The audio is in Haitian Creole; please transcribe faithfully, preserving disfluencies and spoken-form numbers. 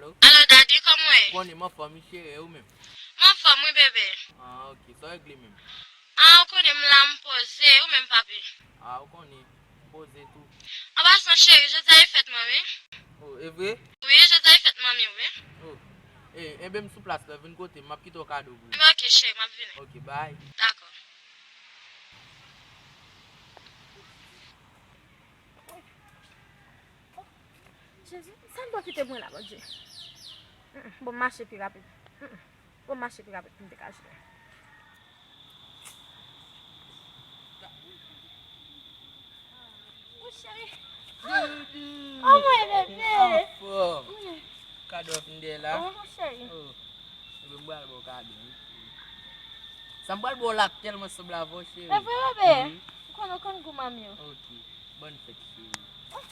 Alo, dadi, kòman w ye? Konnen m anfòm wi cheri, e ou menm? M anfòm wi, bebe. Ah, ok. Sa w regle menm? Ah, ou konnen m la, m poze, ou menm, papi? Ah, ou konnen, m poze tou. An pasan, cheri, jodi a e fèt manmi. Oh, e vre? Wi, jodi a e fèt manmi, wi. Oh. E, enben m sou plas la, vin kote m, m ap kite w kado pou ou. Enben, ok, cheri, m ap vini. Ok, bye. Dakò. Jezi, sa m pral kite mwen la, Bondye? Mm, mm, bon, m mache pi rapid. Mm, mm. Bon, m mache pi rapid pou m degaje. Mon cheri. Doudou. Oh, mwen, bebe. Anfòm. Wi. Kado ap vin dèyè la. Oh, mon cheri. Oh. Ebyen, m pral ba w kado, wi. Sa m pral ba w la tèlman sanble avè w, cheri. E vre, bebe? Mhm. Ou konn, ou konn gou manmi yo. Ok. Bòn fèt, cheri. Oh,